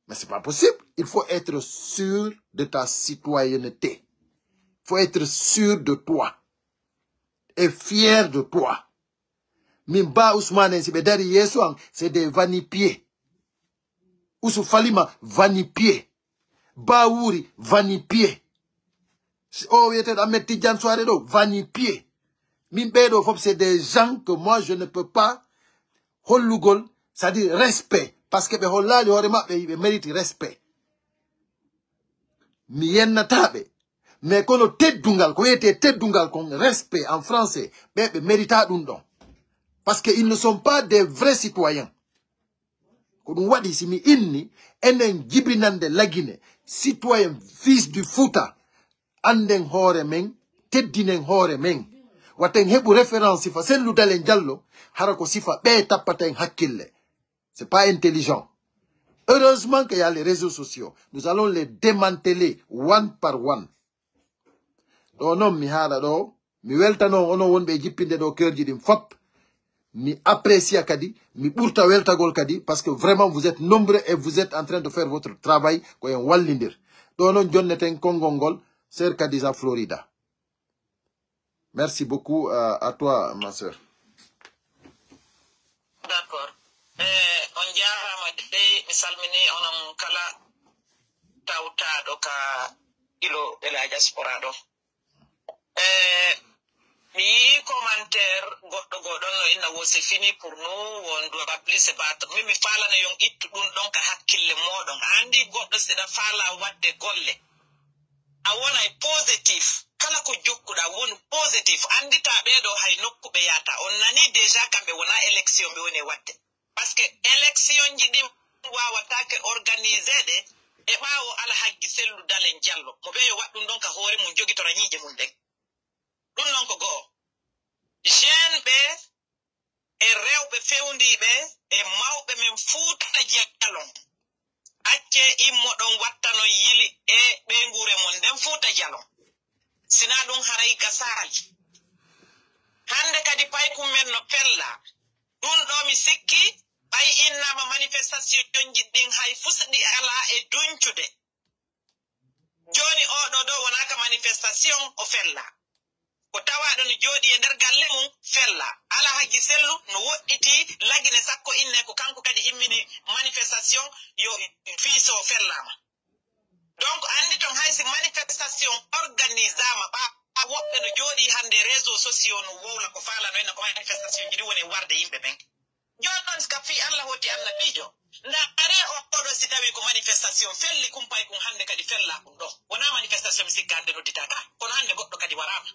Mais c'est pas possible. Il faut être sûr de ta citoyenneté. Faut être sûr de toi. Et fier de toi. Min Ba Ousmane en si ɓe dari yeeso an, c'est des vanipiers. Ousou Falima, vanipier. Bawuri, vanipier. Si o wiyeteeɗo Ahmed Tidiane Souare ɗo, vanipier. Min ɓeeɗo fof, c'est des gens que moi, je ne peux pas hollugol, c'est-à-dire respect. Parce que ɓe hollaali hoore maɓɓe, ɓe mérite respect. Mi yennata ɓe. Mais kono teddungal, ko wiyetee teddungal kon, respect en français, ɓe, ɓe mérita ɗum ɗon. Parce que ils ne sont pas des vrais citoyens. Ko ɗum waɗi si mi inni, enen jibinande Lagine, citoyen fils du Fouta, annden hoore men, teddinen hoore men. Waten heɓu référence sifa Cellou Dalein Diallo, hara ko sifa ɓe tappata en hakkille. C'est pas intelligent. Heureusement qu'il y a les réseaux sociaux. Nous allons les démanteler one par one. Ɗo noon mi haala ɗo, mi weltano onon wonɓe e jippinde ɗo keerji ɗin fop. Mi apprécie kadi, mi ɓurta weltagol kadi, parce que vraiment vous êtes nombreux et vous êtes en train de faire votre travail, ko en wallindir. Ɗo noon jonneten konngol ngol, Sœur Kadija Florida. Merci beaucoup, euh, à toi, ma sœur. D'accord. Eh, on jaaraama dey, mi salmini onon kala tawtaaɗo ka ilo e la diaspora ɗo. Eh, mi yii commentaire goɗɗo goo ɗon no inna wo c'est fini pour nous, on doit plus se battre. Min mi faalana yon ittu ɗum ɗon ka hakkille mooɗon. A anndi goɗɗo si ɗa faala waɗde golle, a wonay positif. Kala ko jokkuɗa, wonu positif. Anndita ɓee ɗoo hay nokku ɓe yahata. On nanii déjà kamɓe wonaa élection ɓe woni e waɗde. Parce que électionji ɗin waawataake organiseede e ɓaawo Alhajji Sellu Dalen Jallo. Mo ɓe yo waɗ ɗum ɗon ka hoore mum, jogitora ñiiƴe mum ɗen. Ɗum ɗon ko go'o. Jeune ɓe e rewɓe fewndiiɓe e mawɓe men Fuuta Jalon. Accee immoɗon wattanon yili e ɓeynguure mon nden Fuuta Jalon. Sinaa ɗum haray gasaali. Hannde kadi paykun men no fellaa. Ɗum ɗoo mi sikki ɓay innaama manifestationji ɗin hay fus ɗi alaa e duñcude. Jooni oo ɗoo ɗoo wonaa ka manifestation o fellaa. Ko tawaaɗo no jooɗii e nder galle mum fella. Alhajji Sellu no woɗɗitii Lagine Sakko Inne, ko kanko kadi immini manifestation yo fiiso fellaama. Donc anndi toon hay si manifestation organisaama ɓa woɓɓe no jooɗii hannde réseaux sociaux no wowla ko faalano en ko manifestation ji ɗi woni e warde yimɓe ɓen. Jooni noon ka fii Allah hooti annabiijo. Ndaaree o oɗo si tawii ko manifestation felli kumpay kun hannde kadi fellaa kun ɗo. Wonaa manifestation mi sikka hannde nodditaaka. Kono hannde goɗɗo kadi waraama.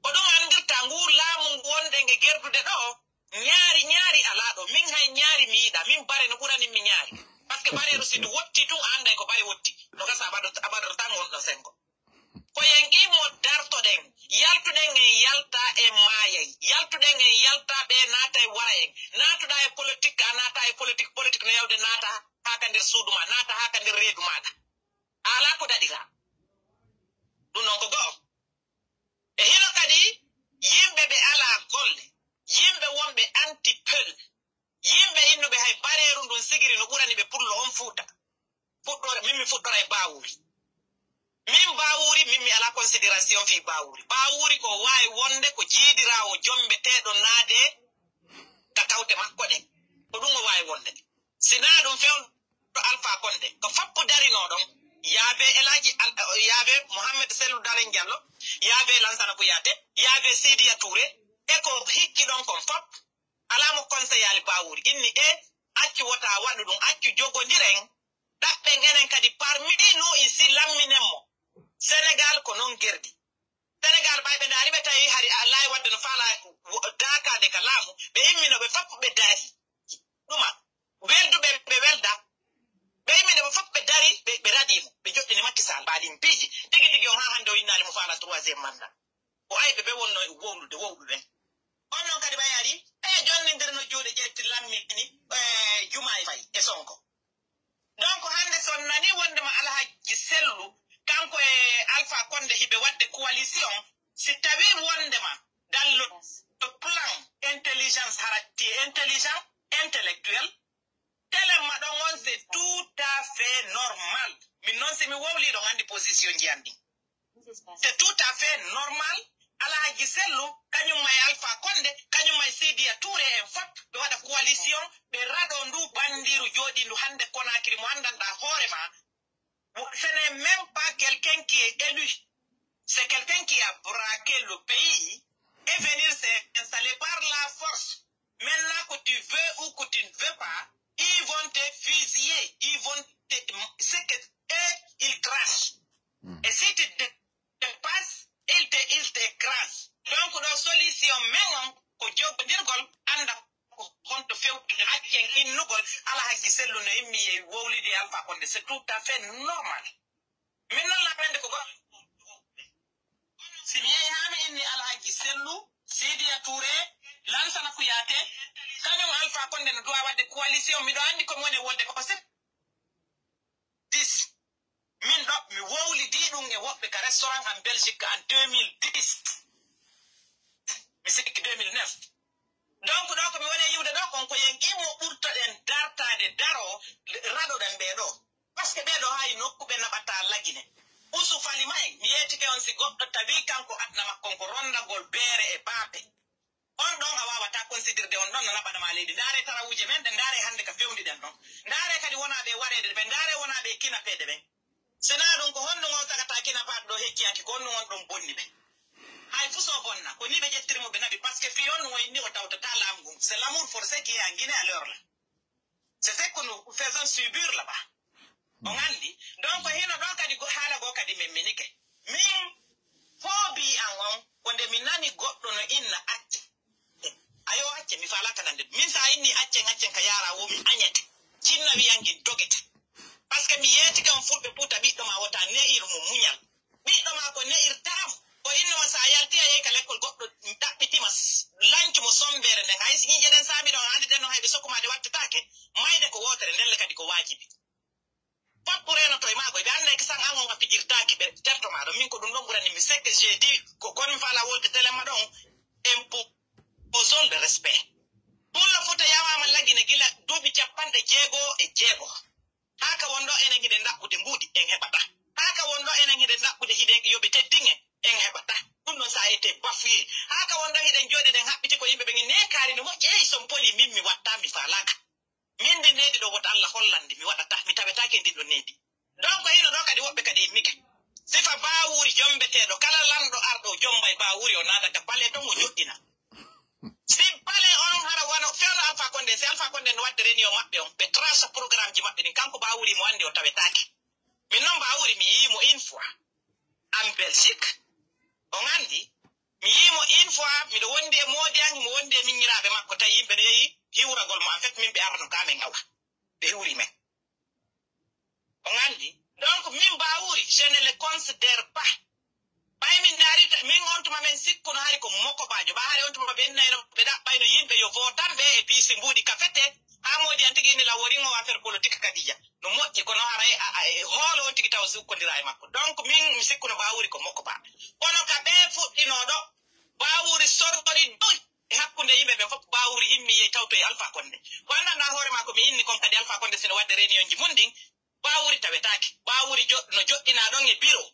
Ko ɗum anndirta ngu laamu ngu wonɗen e gerdude ɗo. Ñaari ñaari alaa ɗo. Min hay ñaari mi yiɗa. Min bare no ɓurani mi ñaari. Parce que bareeru si ndu wotti tun a annday ko bare wotti. No gasa abaɗo abaɗo tan wonɗo sengo. Ko yen immo dartoɗen, yaltuɗen en yalta en maayay, yaltuɗen en yalta ɓe naatay wara en, naatuɗa e politique a naata e politique, politique no yawde naata haa ka nder suudu ma, naata haa ka nder reedu maaɗa. A alaa ko daɗira. Ɗum noon ko go'o. E hino kadi yimɓe ɓe alaa golle, yimɓe wonɓe anti peul, yimɓe innuɓe hay bareeru ndun sigiri no ɓurani ɓe pullo on fuuta. Fuɗɗore, min mi fuɗɗora e Bawuri. Min Bawuri, min mi alaa considération fii Bawuri. Bawuri ko waawi wonde ko jiidiraawo jombeteeɗo naade ka kawte makko ɗen. Ko ɗum o waawi wonde. Si naa ɗum fewndo Alpha Condé, ko foppu darinoo ɗon. Yaabe Elaaji Al-, yaabe Mohamed Sellu Dalen Diallo, yaabe Lansana Kouyaté, yaabe Sidiya Touré, e ko hikki ɗon kon fop. Alaa mo konseyaali Bawuri. Inni e accu wota waɗu ɗum, accu jogondiren, ɗaɓɓen enen kadi parmi nous ici lamminen mo. Sénégal ko non gerdi. Sénégal ɓay ɓe ndaari ɓe tawi hari Alla e wadde no faala wo-, daakaade ka laamu, ɓe immino ɓe fop ɓe daari. Ɗuma, welduɓe ɓe welda, ɓe immino ɓe fop ɓe dari, ɓe, ɓe raɗi mo, ɓe joɗɗini Macky Sall, mbaali mbiiji. Tigi tigi on haa hannde o innaali mo faala troisième mandat. Ko ayɓe ɓe wonno e wowlude, wowlude. On non kadi ɓay ari, e jonnindirno juuɗe ƴetti lammini, e Jumaay Fay e Sonko. Donc hannde so on nani wondema Alhaji Sellu, kanko e Alpha Condé hiɓe wadde coalition, si tawi wondema dans le plan intelligence harati intelligent, intellectuel, telen ma ɗon on, c'est tout à fait normal. Min noon si mi wowli ɗon anndi position ji an ɗin. C'est tout à fait normal. Alhaji Sellu, kañum may Alpha Condé, kañum may Sidiya Touré en fop, ɓe waɗa coalition, ɓe raɗo ndu banndiru jooɗindu hannde Conakry mo anndanɗaa hoore ma. Ce n'est même pas quelqu'un qui est élu. C'est quelqu'un qui a braqué le pays et venir s'installer par la force. Maintenant que tu veux ou que tu ne veux pas, ils vont te fusiller, ils vont te, ce que eux, ils crachent. Et si tu te, te passes, ils te, ils te crachent. Donc, la solution, même, ko jogodirgol, anda ko honto fewtude, accen innugol, Alhaji Sellu no immi e wowlide Alpha Condé, c'est tout à fait normal. Min noon laarande ko goɗɗo. Si mi yehi haa mi inni Alhaji Sellu, Sidiya Touré, Lansana Kouyaté, kañum Alpha Condé no duwa waɗde coalition, miɗo anndi ko mi woni e wolde ko sept dix. Min ɗo, mi wowlidii ɗum e woɓɓe ka restaurant en Belgique en deux mille dix. Mi sikki deux mille neuf. Donc, ɗo ko mi woni e yiwde ɗo, kon ko yen imo ɓurtoɗen dartaade daro, raɗoɗen ɓee ɗo. Parce que ɓee ɗo hay nokku ɓe naɓata Lagine. Usu Falima en, mi yeetike on si goɗɗo tawi kanko adna makko on ko rondagol beere e baafe. On ɗon a waawata considérde on ɗon no naɓana ma leydi. Ndaare tarawuuje men ɗen, ndaare hannde ka fewndi ɗen ɗon. Ndaare kadi wonaa ɓe wareede ɓe, ndaare wonaa ɓe kinapeede ɓen. Si naa ɗum ko honɗum on tagata kinapaaɗo ɗo hecciyanke, ko honɗum on ɗon bonni ɓe. Hay fuu so bonna, ko ni ɓe ƴettiri mo ɓe naɓi, parce que fii on ɗum o inni o tawtata laamu ngun. C'est l'amour forcé qui est en Guinée à l'heure là. C'est ce que nous faisons subir là-bas. On anndi? Donc, hino ɗon kadi go-, haala goo kadi min minike. Min foobi an on, ko nde mi nani goɗɗo no inna acce. Ayo, acce, mi faalaaka nande ɗum. Min, so a inni accen, accen ka yaara wo, mi añete. Jinna wiyan ngin dogete. Parce que mi yeetike on fulɓe Fuuta, ɓiɗɗo ma wota ne'ir mo muñal. Ɓiɗɗo ma ko ne'irtaa mo. Ko inno ma, so a yalti a yehi ka lekkol, goɗɗo ɗaɓɓiti ma, s-, lancu mo sombeere nden. Hay si ƴiiƴe ɗen saami ɗon, a anndi ɗen no hay ɓe soku ma ɗe wattataake. Mayde ko wootere, ndelle kadi ko waajibi. Foppu reenoto e maako, ɓe annday ko san an on a fijirtaaki ɓe terto ma ɗon. Min ko ɗum ɗon ɓurani mi. C'est que j'ai dit, ko kon mi faala wolde telen ma ɗon, imposons le respect. Pullo Fuuta yawama Lagine gila duuɓi cappanɗe jeego e jeego. Haa ka won ɗo enen hiɗen ɗaɓɓude mbuuɗi, en heɓata. Haa ka won ɗo enen hiɗen ɗaɓɓude hiɗen yo ɓe teddin en, en heɓata. Ɗum ɗon, ça a été bafoué. Haa ka won ɗon, hiɗen jooɗi, ɗen haɓɓiti ko yimɓe ɓen. Neekaari no moƴƴi, eyi, so mi polii, min mi watta, mi faalaaka. Min ndi needi ɗo, woto Allah hollan ndi, mi waɗata, mi tawetaake e ndin ɗon needi. Donc, hino ɗo kadi woɓɓe kadi immike. Sifa Baawuri jombeteeɗo, kala lanɗo arɗo o jombay Baawuri, o naata ka palais ton, o joɗɗina. Si palais on hara wano fewndo Alpha Condé, si Alpha Condé no waɗde réunion maɓɓe on, ɓe trace programme ji maɓɓe ɗin, kanko Baawuri mo anndi o tawetaake. Min non Baawuri mi yii mo une fois en Belgique. On anndi, mi yii mo une fois, miɗo wondi e moodi an, mo wondi e miñiraaɓe makko, tawi yimɓe no yehi hiwragol mo. En fait, min ɓe arano ka men awa. Ɓe hiwri men. On anndi? Donc, min Baawuri, je ne le considère pas. Ɓay min ndaari, min on tuma men sikkuno hari ko mokobaajo. Ɓa hari on tuma ɓe innayno, ɓe ɗaɓɓayno yimɓe yo vootanɓe e piisi mbuuɗi kafete. Haa moodi an tigi inni lan worin o affaire politique Kadija. No moƴƴi, kono haray a, a, e hoolo on tigi taw sukkondiraa e makko. Donc, min mi sikkuno Baawuri ko mokobaa. Kono ka ɓe fuɗɗinoo ɗo, Baawuri sortori dow e hakkunde yimɓe ɓen fof, Baawuri immi yehi tawtoyi Alpha Condé. Ko anndanɗaa hoore maa ko mi inni kon kadi, Alpha Condé sino waɗde réunion ji mun ɗin, Baawuri tawetaake. Baawuri jo-, no joɗɗinaa ɗon e bureau.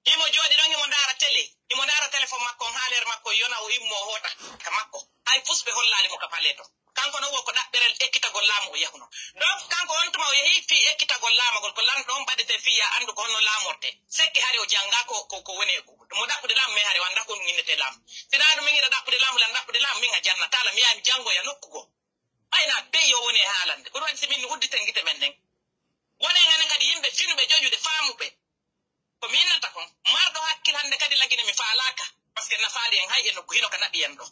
Himo jooɗi ɗon, himo ndaara télé. Himo ndaara téléphone makko on, haaleere makko on yona, o immo, o hoota ka makko. Hay fus ɓe hollaali mo ka palais to. Kanko non wo ko ɗaɓɓirel ekkitagol laamu o yahuno. Donc, kanko on tuma o yehi fii ekkitagol laamagol, ko lanɗo on ɓadete fii ya anndu ko honno laamorte. Sekke hari o jannga ko, ko, ko woni e mo ɗaɓɓude laamu, mais hari o annda ko ɗum innete laamu. Si naa ɗum min hiɗa ɗaɓɓude laamu, lan ɗaɓɓude laamu, min a jannataa lan, mi yaha mi janngoya nokku goo. Ɓay naa beyi o woni e haalande. Ko ɗum waɗi si min udditen gite men ɗen. Wonen enen kadi yimɓe finuɓe, joƴude, faamuɓe. Ko mi innata kon, marɗo hakkil hannde kadi Lagine mi faalaaka, parce que nafaali en hay e nokku hino ka naɓi en ɗo.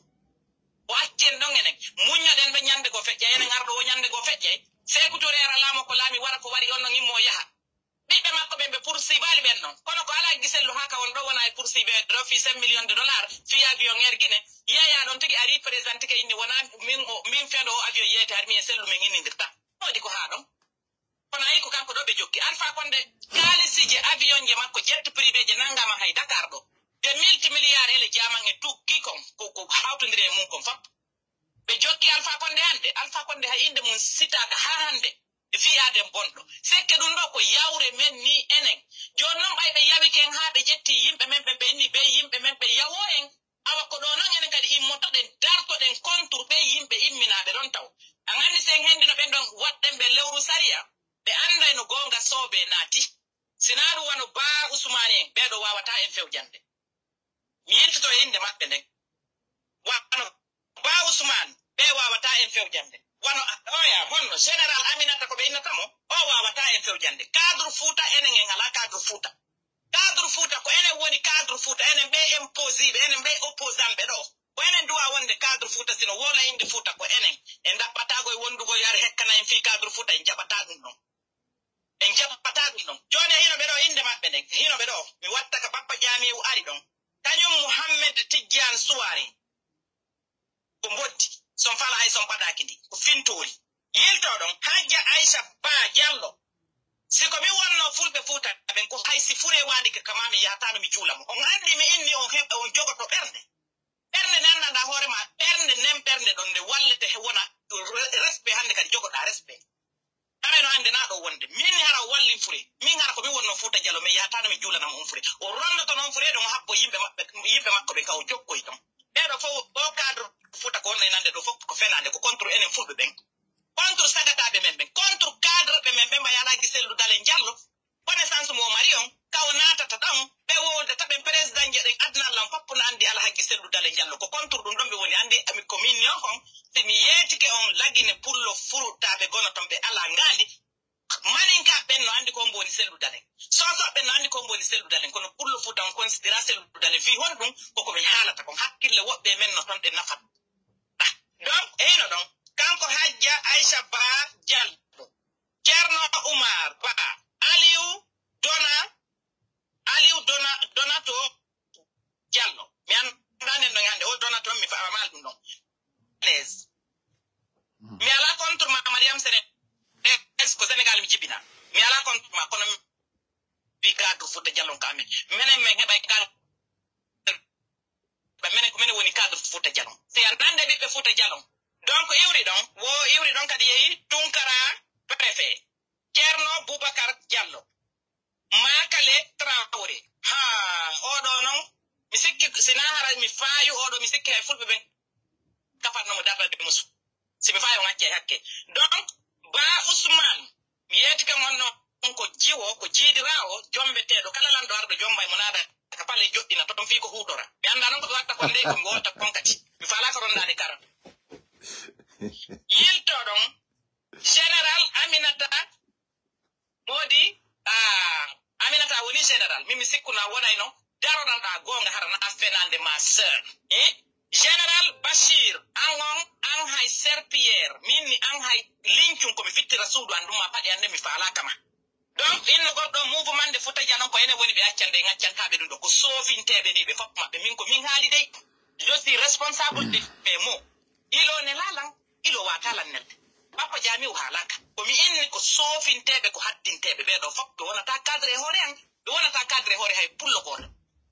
O acci en ɗon enen, muññoɗen ɓe ñande goo feƴƴay, enen arɗo o ñande goo feƴƴay. Seeku Ture ara laamo ko laami wara ko wari on ɗon immo o yaha. Ɓiɓɓe makko ɓen ɓe poursuivaali ɓen non. Kono ko Alhaji Sellu haa ka won ɗo wona e poursuive ɗo fii cinq millions de dollars, fii avion Air Guinée. Yeeyaa ɗon tigi ari présenté ke inni wona min o, min fendo o avion yeete hari mi e Sellu men innindirta. Waɗi ko haa ɗon. Kono ayi ko kanko ɗo ɓe jokki. Alpha Condé, kaalisiije avion je makko, jet privé je nangama hay Dakar ɗo. Des multimilliards ele jaman e tukki kon, ko, ko hawtondiri e mun kon fop. Ɓe jokki Alpha Condé hannde. Alpha Condé hay innde mun sitaaka haa hannde. E fii aaden bonɗo. Sekke ɗum ɗo ko yawre men ni enen. Jooni non ɓay ɓe yawi ken haa ɓe ƴetti yimɓe men ɓen, ɓe inni ɓe yimɓe men ɓe yawo en. Awa ko ɗo non enen kadi immotoɗen, dartoɗen contre ɓe yimɓe imminaaɓe ɗon taw. An anndi si en henndino ɓen ɗon, waɗɗen ɓe lewru sariya, ɓe annday no goonga soobee naati. Si naa ɗum wano Baa Usmaani en, ɓee ɗo waawataa en fewjande. Mi yiltito e innde maɓɓe nden. Wano Baa Usmaan, ɓe waawataa en fewjande. Wano a-, oya, honno, Général Aminata ko ɓe innata mo, o waawataa en fewjande. Cadre Fuuta, enen en alaa cadre Fuuta. Cadre Fuuta, ko enen woni cadre Fuuta, enen ɓe imposiiɓe, enen ɓe opposantɓe ɗo. Ko enen duwa wonde cadre Fuuta, sino wona innde Fuuta ko enen. En ɗaɓɓataako e wondugo yo ar hekkana en fii cadre Fuuta, en jaɓataa ɗum ɗon. En jaɓataa ɗum ɗon. Jooni e hino ɓe ɗo innde maɓɓe nden, hino ɓe ɗo, mi watta ka Bappa Jaamiu ari ɗon. Kañum Muhammed Tijjaan Suwaare. Ko mboddi. Son fala hay son paɗaaki ndi. Ko fintoori. Yilto ɗon, Hajja Aysa Ba Jallo. Si ko mi wonno Fulɓe Fuuta ɓen, ko hay si fure waɗi ka kama mi yahataano mi juula mo. On anndi mi inni on heɓ-, on jogoto ɓernde. Ɓernde nden anndanɗaa hoore ma, ɓernde nden ɓernde ɗon nde wallete he wona re-, respect hannde kadi jogoɗaa respect. Haray no hannde naa ɗo wonde. Min ni hara o wallin fure. Min hara ko mi wonno Fuuta Jallo, mi yahataano mi juulana mo on fure. O rondoto noon fure ɗon o habbo yimɓe maɓɓe, yimɓe makko ɓen ka o jokkoy ton. Ɓee ɗo fof, o cadre Fuuta ko wonno e nande ɗo fof ko fenaande, ko contre enen Fulɓe ɓen. Contre sagataaɓe men ɓen, contre cadre ɓe men ɓen, mbayaɗa Giselle Dalein Diallo. Connaissance mo mari on, ka o naatata ɗon, ɓe wowlde taɓen président je ɗen aduna lan fop no anndi Alhaji Sellu Dalein Diallo. Ko contre ɗum ɗon ɓe woni, anndi ami ko min yon kon, si mi yeetike on Lagine Pullo Fuuta ɓe gono ton ɓe alaa ngaandi. Maninka ɓen no anndi ko mbo woni Sellu Dalein. Soso ɓen no anndi ko mbo woni Sellu Dalein, kono Pullo Fuuta on considéra Sellu Dalein fii honɗum, ko ko mi haalata kon. Hakkille woɓɓe men no ton ɗe nafat. Ah, donc, e hino ɗon, kanko Hajja Aisha Ba Diallo. Ceerno Umar Ba, Aliou Dona, Aliou Dona, Donato Diallo. Mi anndaa nden ɗon hannde, o Donato mi faamaali ɗum ɗon. Blaise. Mi alaa contre ma, Mariam Sénégal, ko Sénégal mi jibina. Mi alaa contre ma, kono mi cadre Fuuta Diallo ka amen. Menen men heɓay cadre Ba menen ko menen woni cadre Fuuta Jalon. Si a nande ɓiɓɓe Fuuta Jalon. Donc iwri ɗon, wo iwri ɗon kadi yehi Tunkara préfet. Ceerno Boubacar Diallo. Makale Traoré. Ha, oɗo non, Mi sikki si naa haray mi faayu oɗo, mi sikki hay fulɓe ɓen kapanno mo darnade musu. Si mi faayu on accay hakke. Donc, Ba Ousmane, mi yeetike on non ko jiwo, ko jiidiraawo, jombeteeɗo. Kala lanɗo arɗo jombay mo naada ka pale joɗɗina ton fii ko huutora. Mi annda non ko mi watta kon dey, ko mi wowta kon kadi. Mi faalaaka rondaade kara. Yilto ɗon, Général Aminata, moodi, ah, Aminata woni général. Min mi sikku na wonayno. Daroɗanɗa goonga hara na fenande ma sœur. Eh? Général Bachir, an on, an hay serpillère. Min mi an hay lincun ko mi fittira suudu an ɗum ma paɗe an ne mi faalaaka ma. Donc, inno goɗɗo mouvement de Fouta Djalon ko enen woni ɓe accande, en accantaɓe ɗum ɗo. Ko soofinteɓe ni ɓe fof maɓɓe. Min ko min haali dey. Je suis responsable de mes mots. Ilo ne laalan, ilo watalan nelde. Bappa Jamiu haalaka. Ko mi inni ko soofinteɓe, ko haddinteɓe. Ɓe ɗo fof ɓe wonata cadre e hoore an. Ɓe wonata cadre e hoore hay pullo gooto.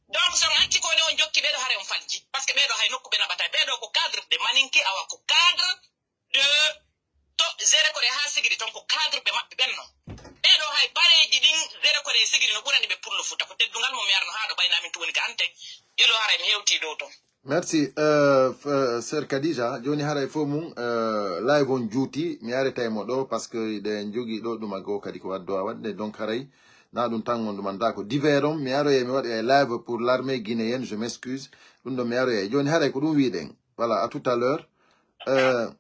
Donc, so on acci ko ni on jokki ɓe ɗo hare on falji. Parce que ɓe ɗo hay nokku ɓe naɓata. Ɓe ɗo ko cadre de maninki, awa ko cadre de to zéro kore haa sigiri ton ko cadre ɓe maɓɓe ɓen non. Ɓe ɗo hay bareeji ɗin zéro kore e sigiri no ɓurani ɓe pullo Fuuta. Ko teddungal mo mi arno haa ɗo ɓayna min tun woni ka anten. Ilo haray mi hewti dow ton. Merci, euh, f- euh, sœur Khadija. Joni haray fo mum, euh, live on juuti. Mi aretay mo ɗo parce que ɗen jogi ɗo ɗum ago kadi ko waddo a wadde. Donc haray na ɗum tan on ɗum anda ko divers on. Mi aroye mi waɗoya live pour l'armée guinéenne. Je m'excuse. Ɗum ɗo mi aroye. Joni haray ko ɗum wiɗen. Voilà, à tout à l'heure. Euh,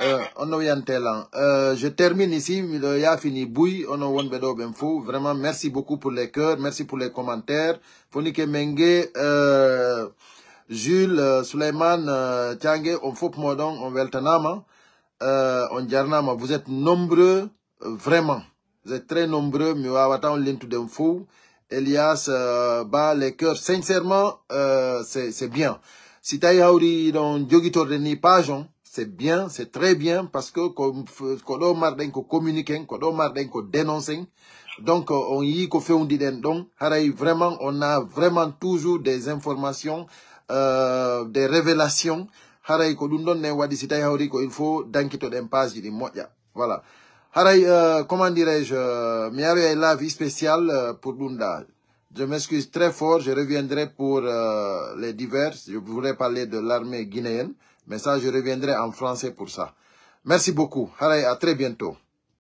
euh, on no wiyante lan. Euh, je termine ici. Miɗo yaafini buy onon wonɓe ɗo ɓen fof. Vraiment, merci beaucoup pour les cœurs. Merci pour les commentaires. Fonike Menge, euh, Jules, euh, Souleymane, euh, Thiangue, on fof moɗon, on weltanama. Euh, on jarnama. Vous êtes nombreux, euh, vraiment. Vous êtes très nombreux. Mi wawata on lintude on fof. Elias, euh, Ba, les cœurs. Sincèrement, euh, c'est, c'est bien. Si tawi hawri ɗon jogitorde ni page on, c'est bien, c'est très bien, parce que ko, ko ɗo marɗen ko communiqué, ko ɗo marɗen ko dénoncé. Donc, euh, on yi ko fewndi ɗen ɗon. Haray vraiment, on a vraiment toujours des informations, euh, des révélations. Haray ko ɗum ɗon nen waɗi si tawi hawri ko il faut dankitoɗen page ɗi moƴƴa. Voilà. Haray, euh, comment dirais-je, euh, mi aroyay live spécial, euh, pour ɗum ɗa. Je m'excuse très fort, je reviendrai pour, euh, les divers. Je voudrais parler de l'armée guinéenne, mais ça, je reviendrai en français pour ça. Merci beaucoup. Haray, à très bientôt.